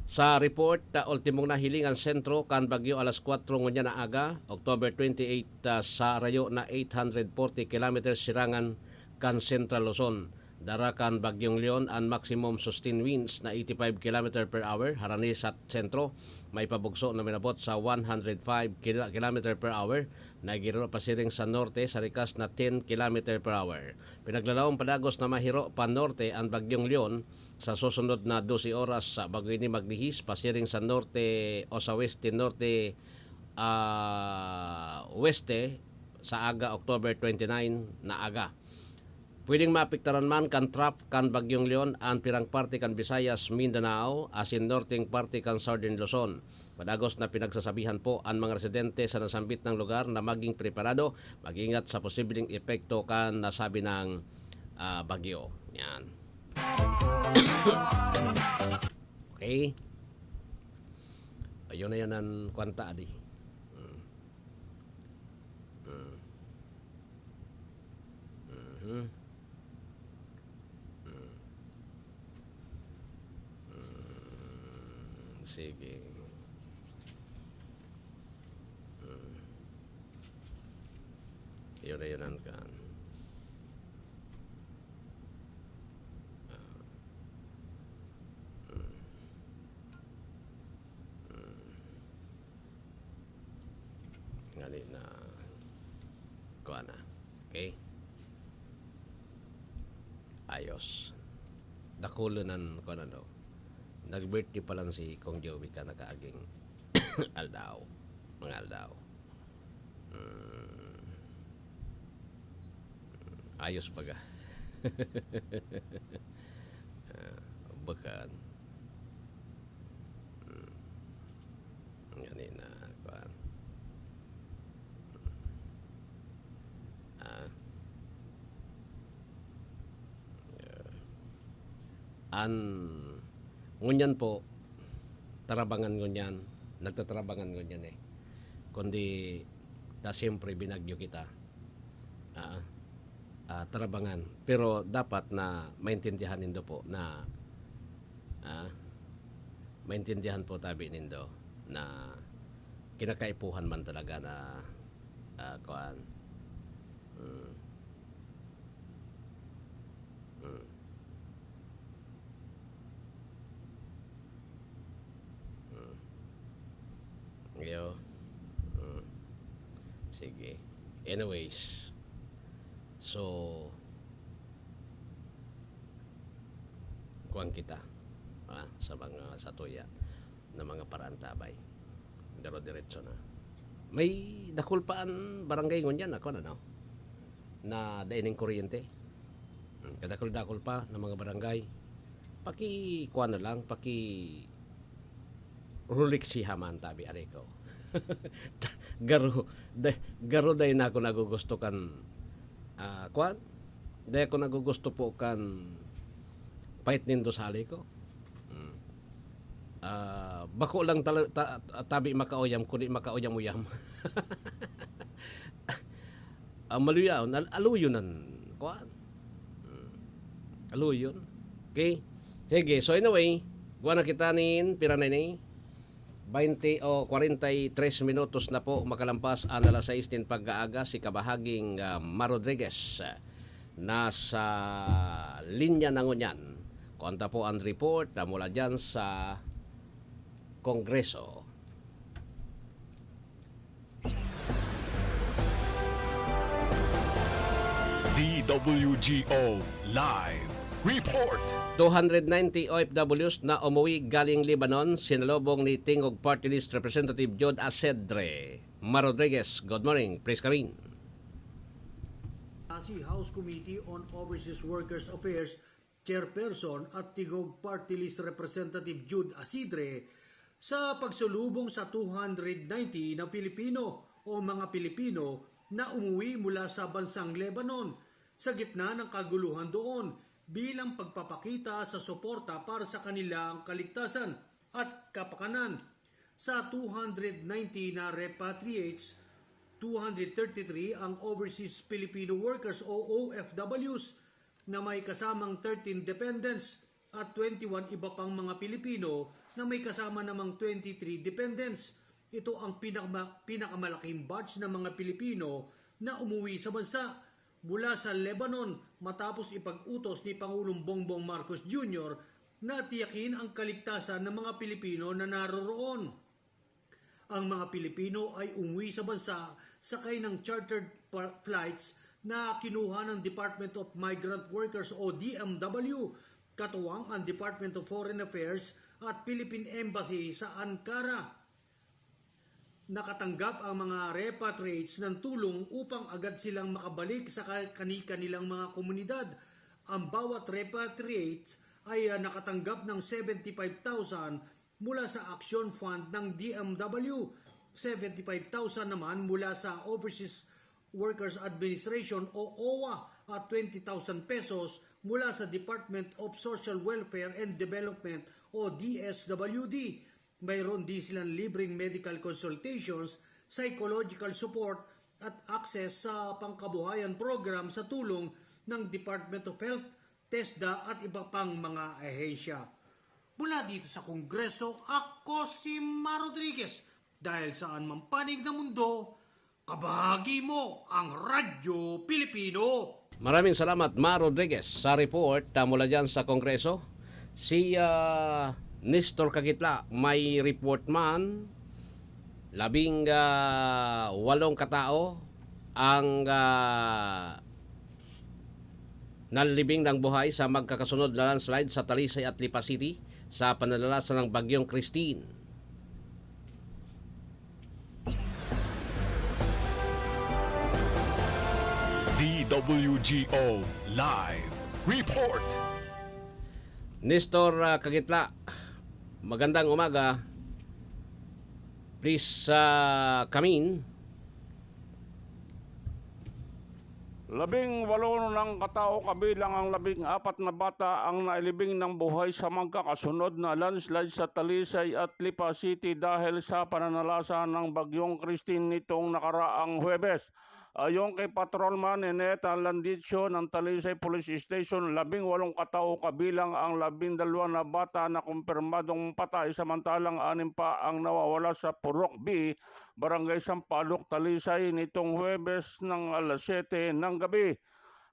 Sa report, ah, ultimong nahiling an sentro kan bagyo alas kwatro ngunyan na aga, October twenty-eight, ah, sa rayo na eight hundred forty kilometers sirangan kan Central Luzon. Dara kan Bagyong Leon an maximum sustained winds na eighty-five kilometer per hour harani sa sentro. May pabugso na minabot sa one hundred five kila- kilometer per hour na giro pasiring sa norte sa rikas na ten kilometer per hour. Pinaglalawang padagos na mahiro pa norte an Bagyong Leon sa susunod na dose oras sa bago ini maglihis pasiring sa norte o sa weste-norte, ah, weste sa aga, October twenty-nine na aga. Pwedeng maapektaran man kan trough kan Bagyong Leon an pirang parte kan Visayas, Mindanao, asin norteng parte kan Southern Luzon. Padagos na pinagsasabihan po an mga residente sa nasambit na lugar na maging preparado, mag-ingat sa posibleng epekto kan nasabi nang, ah, bagyo. Yan. Okay. Ayun na yan ang kwanta, adi. Hmm. Hmm. Mhm. Hmm. Hmm. Sige. Hmm. Yun na yun ang kan. Ah. Hmm. Dali na, kuha na. Okay? Ayos. Dakulo nan, kuha na, no? Nag-birthday pa lang si Kong Joey ka nakaaging aldaw. Mga aldaw. Mm. Ayos baga. Ah, bakan. Mm. Ganina, kuwan. Ah. Yeah. An, ngunyan po, tarabangan ngunyan, nagtatarabangan ngunyan eh. Kundi, ta siyempre, binagyo kita. Ah, ah, tarabangan. Pero dapat na maintindihan nindo po na, ah, maintindihan po tabi nindo na kinakaipuhan man talaga na, ah, kuan. Mm. Mm. Mm. Yo. Mm. Sige. Anyways. So, kuwan kita, ah, sa mga satuya na mga paraantabay. Diro-diretso na. May dakul pa an barangay ngunyan, ako na, no? Na dai nin kuryente. Hmm, kadakul-dakul pa na mga barangay. Paki-, kuwan na lang, paki-, Rolex si Haman, tabi, ari ko. Garo, da-, garo dai na ako nagugusto kan, ah, kuwan? Dai ako nagugusto po kan pait nindo sa hali ko. Hmm. Ah, bako lang tala-, ta-, tabi makauyam, kundi makauyam-uyam. Ah, maluyaw, nal-, aluyon nan, kuwan. Hmm. Aluyon. Okay? Sige, so anyway, kuha na kita nin, pira na ini? Baynte o kwarenta y tres minutos na po makalampas an alas sais nin pag-aaga. Si kabahaging, ah, Ma Rodriguez, ah, nasa linya na ngunyan. Kuwan ta po an report na mula dyan sa Kongreso. D W G O Live Report. Two hundred ninety O F Ws na umuwi galing Lebanon, sinalubong ni Tingog Party List Representative Jude Asedre. Ma Rodriguez, good morning. Please come in. Si House Committee on Overseas Workers Affairs Chairperson at Tingog Party List Representative Jude Asidre sa pagsalubong sa two hundred ninety na Pilipino o mga Pilipino na umuwi mula sa bansang Lebanon sa gitna ng kaguluhan doon bilang pagpapakita sa suporta para sa kanilang kaligtasan at kapakanan. Sa two hundred ninety na repatriates, two hundred thirty-three ang overseas Filipino workers o O F Ws na may kasamang thirteen dependents at twenty-one iba pang mga Pilipino na may kasama namang twenty-three dependents. Ito ang pinakama-, pinakamalaking batch ng mga Pilipino na umuwi sa bansa mula sa Lebanon matapos ipag-utos ni Pangulong Bongbong Marcos Junior na tiyakin ang kaligtasan ng mga Pilipino na naroroon. Ang mga Pilipino ay umuwi sa bansa sakay ng chartered pa-, flights na kinuha ng Department of Migrant Workers o D M W, katuwang ang Department of Foreign Affairs at Philippine Embassy sa Ankara. Nakatanggap ang mga repatriates ng tulong upang agad silang makabalik sa ka-, kani-kanilang mga komunidad. Ang bawat repatriate ay, ah, nakatanggap ng seventy-five thousand mula sa Action Fund ng D M W, seventy-five thousand naman mula sa Overseas Workers Administration o owa at twenty thousand pesos mula sa Department of Social Welfare and Development o D S W D. Mayroon din silang libreng medical consultations, psychological support, at access sa pangkabuhayan program sa tulong ng Department of Health, TESDA at iba pang mga ahensya. Mula dito sa Kongreso, ako si Ma Rodriguez. Dahil saan man panig ng mundo, kabahagi mo ang Radyo Pilipino. Maraming salamat, Ma Rodriguez, sa report, ah, mula dyan sa Kongreso. Si, ah, Nestor Kagitla, may report man. Labing, ah, walong katao ang, ah, nalibing ng buhay sa magkakasunod na landslide sa Talisay at Lipa City sa pananalasa ng Bagyong Christine. D W G O Live Report. Nestor, ah, Kagitla, magandang umaga. Please, ah, come in. Labing walo nang katao, kabilang ang labing apat na bata, ang nailibing ng buhay sa magkakasunod na landslide sa Talisay at Lipa City dahil sa pananalasa ng Bagyong Christine nitong nakaraang Huwebes. Ayon kay Patrolman Neneta Landicho ng Talisay Police Station, labing walong katao, kabilang ang labing dalawa na bata na kumpirmadong patay, samantalang anim pa ang nawawala sa Purok B, Barangay Sampaloc, Talisay, nitong Huwebes ng alas siyete ng gabi.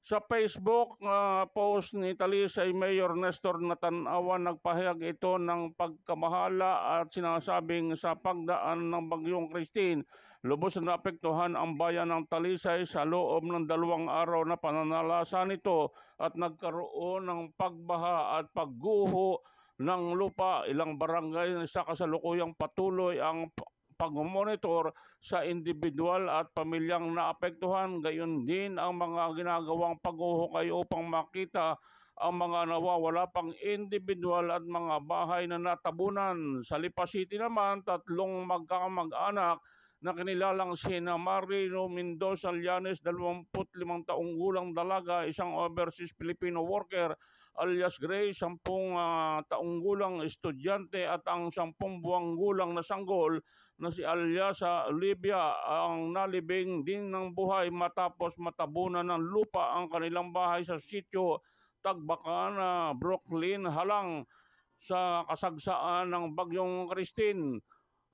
Sa Facebook, ah, post ni Talisay Mayor Nestor Natanawan, nagpahayag ito ng pagkabahala at sinasabing sa pagdaan ng Bagyong Christine, lubos na naapektuhan ang bayan ng Talisay sa loob ng dalawang araw na pananalasa nito at nagkaroon ng pagbaha at pagguho ng lupa. Ilang barangay sa kasalukuyang patuloy ang p-, pagmomonitor sa individual at pamilyang naapektuhan, gayon din ang mga ginagawang paghuhukay upang makita ang mga nawawala pang individual at mga bahay na natabunan. Sa Lipa City naman, tatlong magkakamag-anak na kinilalang sina Marino Mendoza Llanes, dalawamput limang taong gulang dalaga, isang overseas Filipino worker alias Gray, sampung, ah, taong gulang estudyante, at ang sampung buwang gulang na sanggol na si alias, ah, Olivia, ang nalibing din ng buhay matapos matabunan ng lupa ang kanilang bahay sa sitio Tagbakan, ah, Brooklyn, Halang, sa kasagsaan ng Bagyong Christine.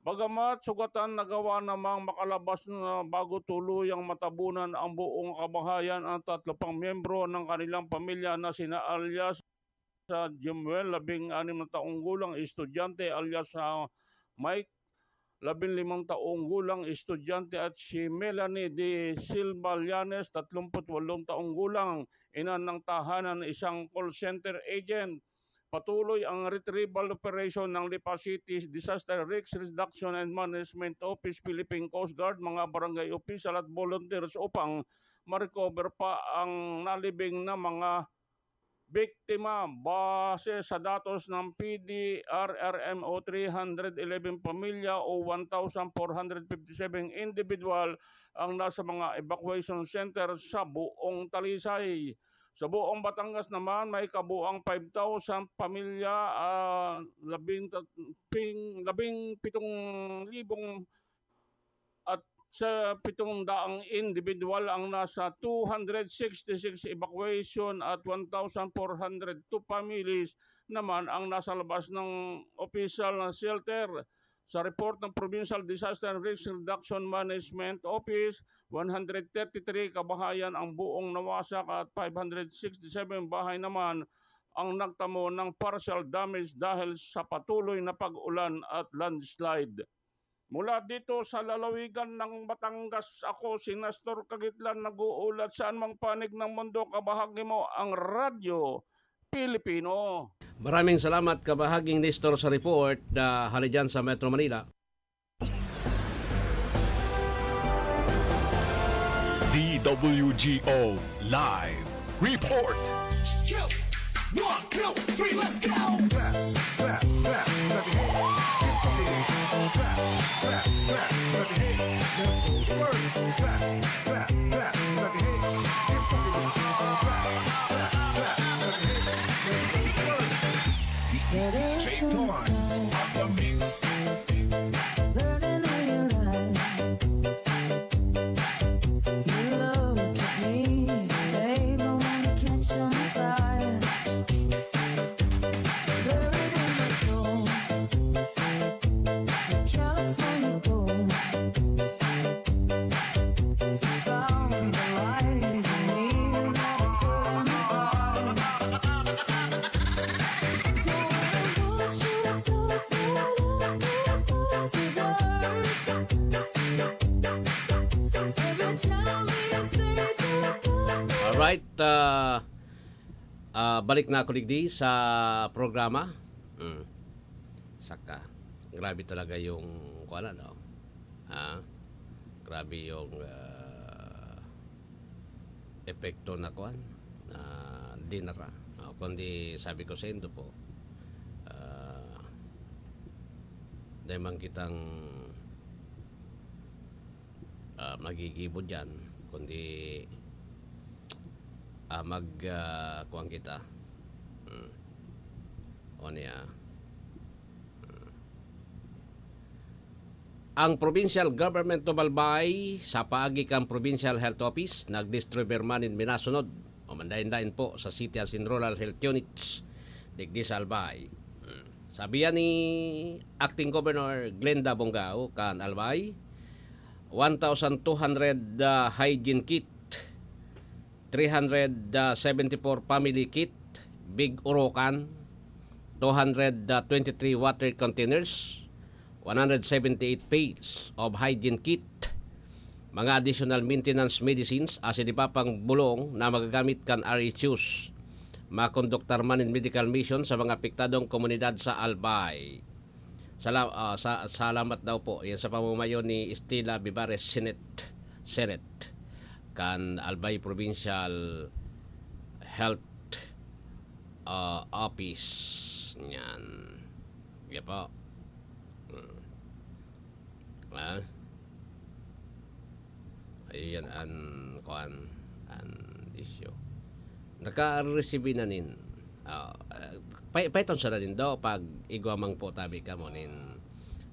Bagamat sugatan, nagawa namang makalabas na bago tuluyang matabunan ang buong kabahayan ang tatlo pang miyembro ng kanilang pamilya na sina alias sa Jemuel, labing anim na taong gulang, estudyante, alias sa Mike, labing limang taong gulang, estudyante, at si Melanie de Silva Llanes, tatlumpu't walong taong gulang, ina ng tahanan, isang call center agent. Patuloy ang retrieval operation ng Lipa City Disaster Risk Reduction and Management Office, Philippine Coast Guard, mga barangay official at volunteers upang ma-recover pa ang nalibing na mga biktima. Base sa datos ng P D R R M O, three hundred eleven pamilya o one thousand four hundred fifty-seven individual ang nasa mga evacuation center sa buong Talisay. Sa buong Batangas naman, may kabuang five thousand pamilya, ah, labing tat-, ping-, labing pitong libong at sa pitong daang individual ang nasa two hundred sixty-six evacuation at one thousand four hundred two families naman ang nasa labas ng opisyal na shelter. Sa report ng Provincial Disaster Risk Reduction Management Office, one hundred thirty-three kabahayan ang buong nawasak at five hundred sixty-seven bahay naman ang nagtamo ng partial damage dahil sa patuloy na pag-ulan at landslide. Mula dito sa lalawigan ng Batangas, ako si Nestor Kagitlan, nag-uulat sa anumang panig ng mundo. Kabahagi mo ang Radyo Pilipino. Maraming salamat, Kabahaging Nestor, sa report na hali dyan sa Metro Manila. D W G O Live Report. Yo! One, two, three, let's go! Clap, clap, clap, clap your hands. Keep fucking with it. Clap, clap, clap, clap your hands. Let's go to work. Clap, clap, clap, clap your hands. Keep fucking with it. Clap, clap, clap, clap your hands. Let's go to work. D J Torrance on the mix. Burning in your eyes. You look at me, babe, I wanna catch on fire. Buried in my soul, the California gold. Found the light in me, not a clear in my eyes. So I want you to go, go, go, go, go, go. Right, ah, ah, balik na ako digdi sa programa. Mm. Saka, grabe talaga yung, kuwan, ano, ah, grabe yung, ah, epekto na, kuwan, na dinara. Ah, kundi sabi ko sa indo po, ah, dahil man kitang, ah, magigibo diyan, kundi, ah, mag, ah, kuwan kita. Hmm. O niya. Hmm. Ang Provincial Government of Albay, sa paagi kan Provincial Health Office, nagdistribuir man nin minasunod o mandain-dain po sa City as in Rural Health Units digdi sa Albay. Hmm. Sabi yan ni Acting Governor Glenda Bongao kan Albay, one thousand two hundred, ah, hygiene kit, three hundred seventy-four family kit, big urokan, two hundred twenty-three water containers, one hundred seventy-eight pails of hygiene kit, mga additional maintenance medicines, asin iba pang bulong na magagamit kan R H Us, makonduktar man nin medical mission sa mga apektadong komunidad sa Albay. Sala-, ah, sa-, salamat daw po. Yan sa pamamayo ni Estela Vivares Sinet, Seret, kan Albay Provincial Health, ah, Office. Yan. Yan po. Hmm. Ah. Ayan an, kuan, an issue. Naka-receive na nin, ah, ah, pay-, paiton sa nindo pag igwa man po tabi kamo nin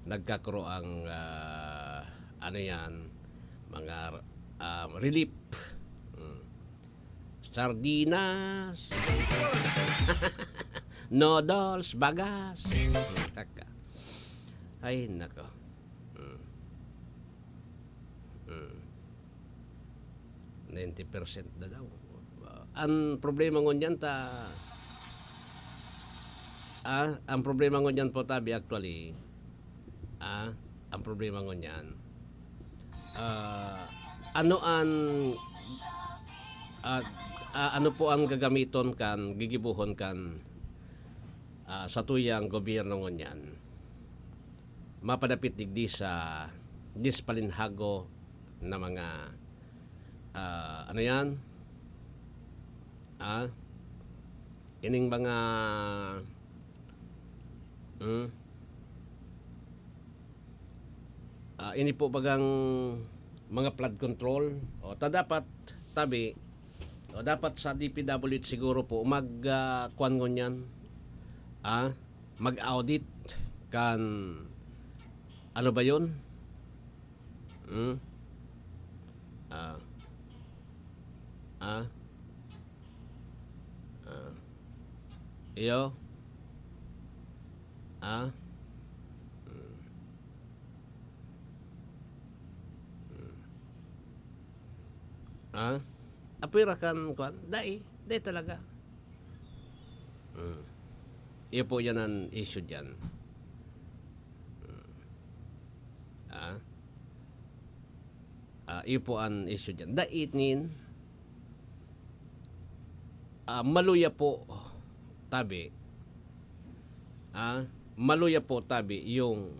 nagkakuro ang, ah, ano yan, mga, ah, relief. Hmm. Sardinas, noodles, bagas. Hmm, kaka. Ay, nako. Hmm. Hmm. Ninety percent na daw. Ah, ang problema ngunyan ta, ah, ang problema ngunyan po tabi actually, ah, ang problema ngunyan, ah, ano an, ah, ah, ano po ang gagamiton kan, gigibohon kan, ah, satuyang gobyerno ngunyan? Mapadapit digdi sa dispalinhago na mga, ah, ano yan? Ah, ining mga, hmm? Ah, ini po bagang mga flood control. O, ta dapat, tabi, o, dapat sa D P W H siguro po, mag, ah, kwan ngunyan, ah, mag-audit kan, ano ba yun? Hmm? Ah. Ah. Ah. Iyo. Ah. Hmm. Hmm. Ah. Apwera kan, kuan? Dai. Dai talaga. Hmm. Iyo po yan an issue diyan. Hmm. Ah. Ah, iyo po an issue diyan. Dai nin, ah, maluya po tabi. Ah, maluya po tabi yung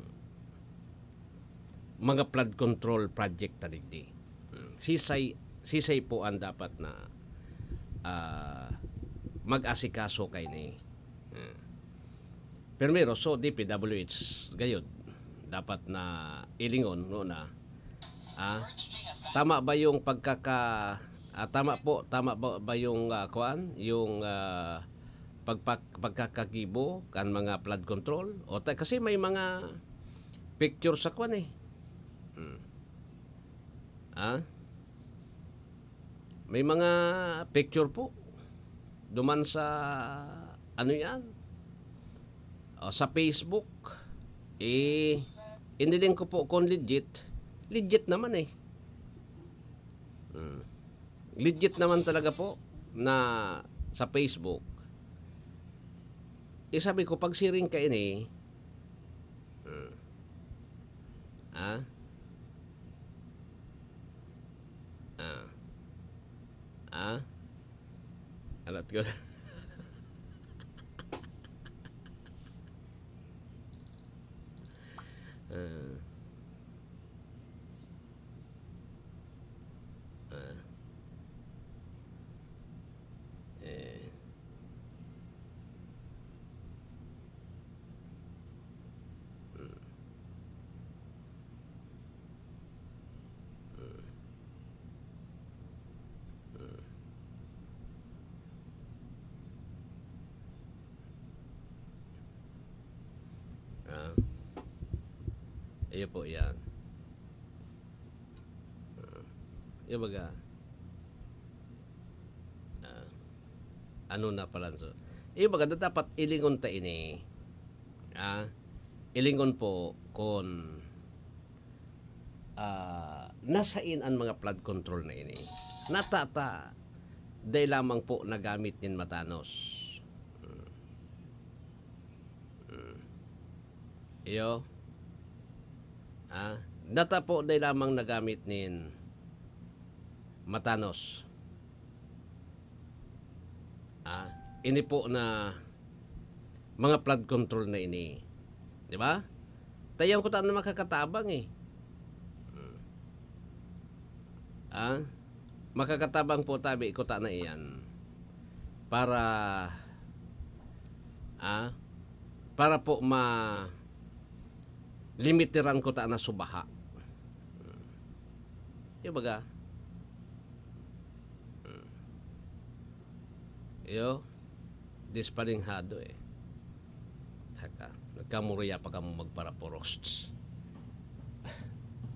mga flood control project ta digdi. Hmm. Sisay, sisay po ang dapat na, ah, mag-asikaso kaini. Hmm. Primero, so D P W H gayod dapat na ilingon, no, na, ah, tama ba yung pagkaka-, ah, tama po, tama ba, ba yung, ah, kuan, yung, ah, pagpak-, pagkakagibo kan mga flood control? O ta-, kasi may mga picture sa kuan eh. Hmm. Ah? May mga picture po duman sa, ano yan? O, sa Facebook. Eh, iniling ko po kung legit. Legit naman eh. Hmm. Legit naman talaga po na sa Facebook. Eh, sabi ko, pag siring ka ini, hmm. Ah? Ah. Ah. Alat ko. Ah. Ah. Eh. Hmm. Hmm. Hmm. Ah. Iyo po yan. Ah. Iyo baga. Ah. Ano na pala, so, iyo baga, dapat ilingon ta ini. Ah. Ilingon po kun ah, nasain an mga flood control na ini? Natata, dai lamang po nagamit nin matanos. Hmm. Hmm. Iyo. Ah, nata po dai lamang nagamit nin matanos. Ah, ini po na mga flood control na ini. Di ba? Tayan ko ta na makakatabang eh. Hmm. Ah, makakatabang po tabi ko ta na iyan. Para, ah, para po ma-, limitiran ko ta na subaha. Hmm. Di ba ga? Hmm. Iyo, dispalinghado eh. Haka, nagkamuriya pa kamo magparapuros.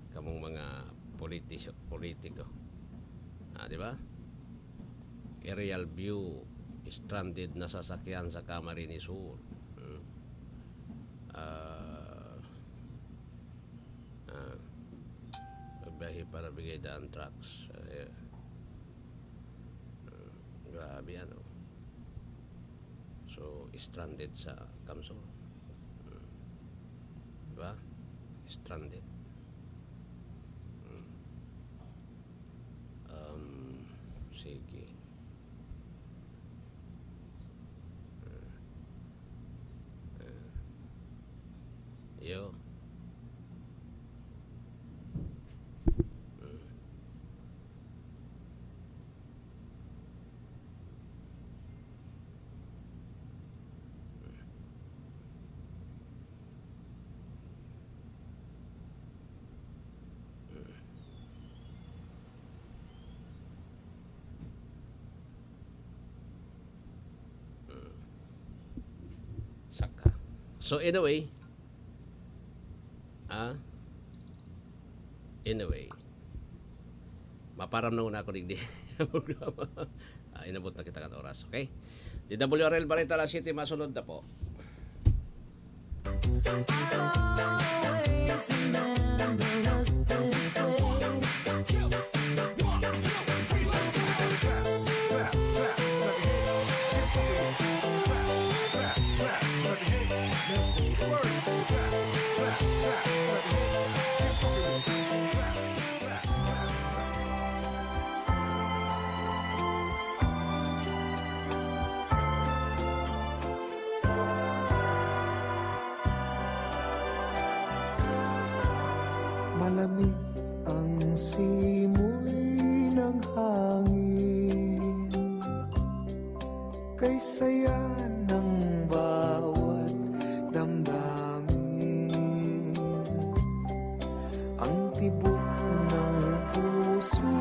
Kamong mga politisyo-, politiko. Ah, di ba? Aerial view, stranded na sasakyan sa Camarines Sur. Hmm. Ah, ah, pagbiyahe para Brigada Anthrax. Eh, ah, grabe, ano. So, stranded sa Camsur. Hmm. Di ba? Stranded. Hmm. Um, sige. Ah. Ah. Iyo. Hmm. Saka. So, anyway, ah, anyway, maparam na una ako digdi programa. Ah, inabot na kita kan oras, okay? D W R L Barita, alas siyete, masunod na po. Malamig ang simoy ng hangin, kay saya ng bawat damdamin. Ang tibok ng puso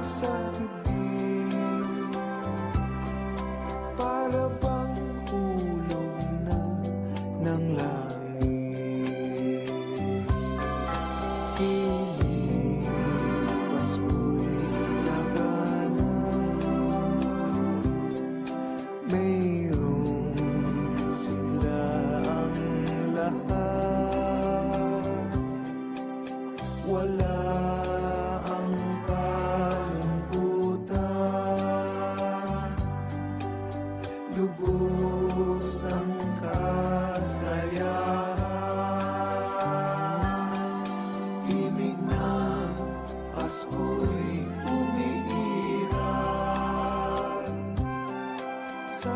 sa dibdib, para bang hulog na ng langit. Ini Pasko'y laganap, mayroong sigla ang lahat. Wala ang kalungkutan, lubos ang kasayahan. Ibig na Pasko'y umiiral. Sa